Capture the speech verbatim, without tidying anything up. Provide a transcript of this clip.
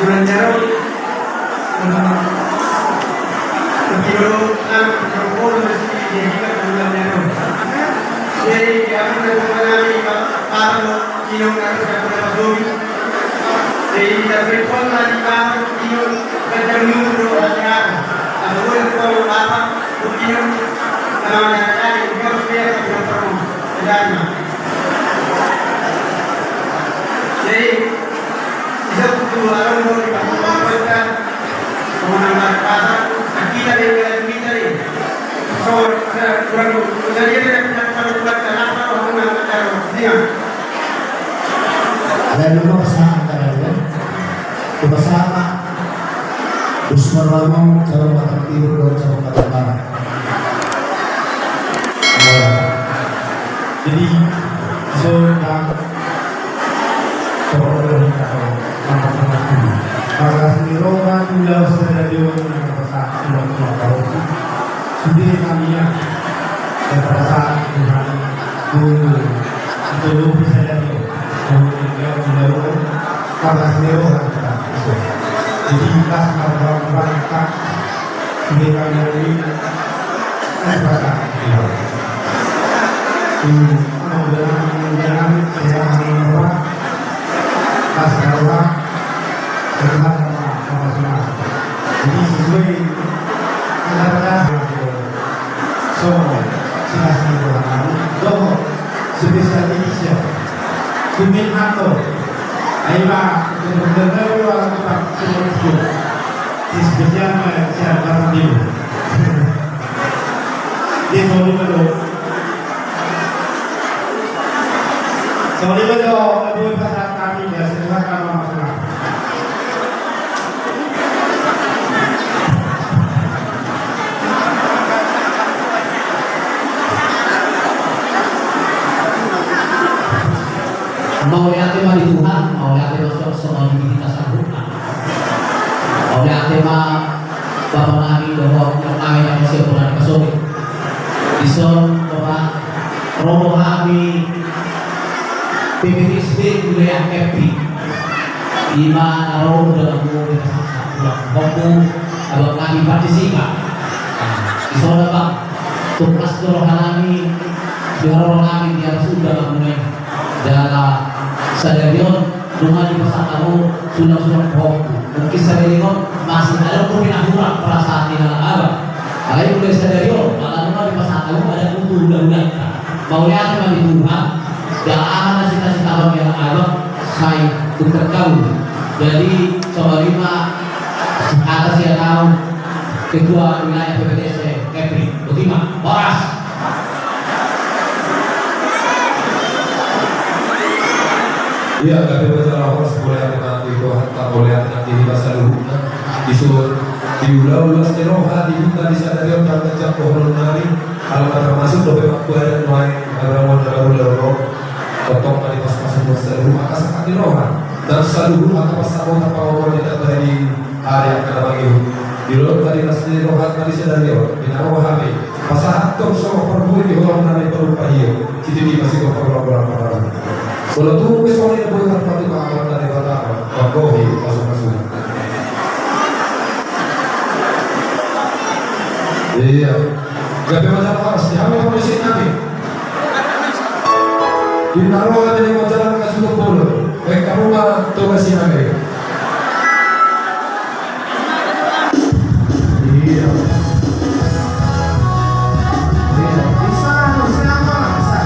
Bulan Jaro. Tapi dulu, ah, kalau mau masih jadi kan bulan Jaro. Jadi, kami udah mengalami apa lo, Inong harus ada pasomi. Jadi, kita beri pon lagi, Pak, Inong, kerja dulu, ada apa? Ada boleh pon apa? Inong, kalau ada, ada, kita harus lihat, kita perlu. Jadi, Lain nama pasangan antara dua. Pasangan. Terus pertama, calon batang timur dan calon batang barat. Jadi, so, na, Pargas ni roha tu laos sadari on na pasahat tu laos na paroti. Sude hami na pasahat Tuhan tu tolu sadari on. Tolu sadari on. Pargas ni roha. Jadi, pas marbarang-barang. Spesial edisi. Kumin Anto. Ayo, Pak. Spesial, Pak. Siap, Pak. Dia mau lupa, dong. Sorry, Pak, dong. Aduh, pasahat kami, ya. Silakan, Mas. Mauliate ma di Tuhan, mauliate ma songon i di hita saluhutna. Mauliate ma Bapa nami dohot Inang nami na marsiampura ni pasolit. Dison, Bapa, ro do hami P P T S D wilayah Kepri. Ima na ro do dalanmu di pasahat tu laos na paroti, abang nami Partisika. Dison, Bapa, tung las do roha nami, di roha nami di atas undangan muna i. Jala sadari on, nunga dipasahat hamu sulang-sulang pahompu. Mungkin sadari on masih adong do na hurang perasaan ni halak abang. Alai mulai sadari on, ala nunga dipasahat hamu adat nunga hula-hulanta. Mauliate ma di Tuhan, jala aha na sita-sita abang ni halak abang, sai tung terkabul. Jadi, songon i ma hata sian au, Ketua Wilayah P P T S D Kepri. Botima, horas. Ia, gabe ma jala horas, mauliate ma di Tuhanta, mauliate ma di hita saluhutna. Dison, di ulaon las ni roha di hita di sadari on, ndang jangkon dohonon nami, ala na termasuk dope ma tu adat nuaeng, adat nuaeng na baru laon on. Tongtong ma dipasupasu ma saluhut angka sahat ni roha. Nang saluhut angka pansamotan, pangomoan di tambai ni ari angka na mangihut. Di ulaon tadi las ni roha tadi sadari on, di na ro hami pasahathon songon parbue di holong na naeng paduahon. Sititi ma sigompa, bola-bola paradu. Molo tung pe songon i na boi tarpatupa Amanta Debata, manggohi pasu-pasu. Ia. Gabe ma jala horas, di hami pamusik nami. Di na ro hami di na jalan ka sulut bolon. Baik, hamu ma Toga Siaga. Ia. Ia. Bisa, bisa, bisa.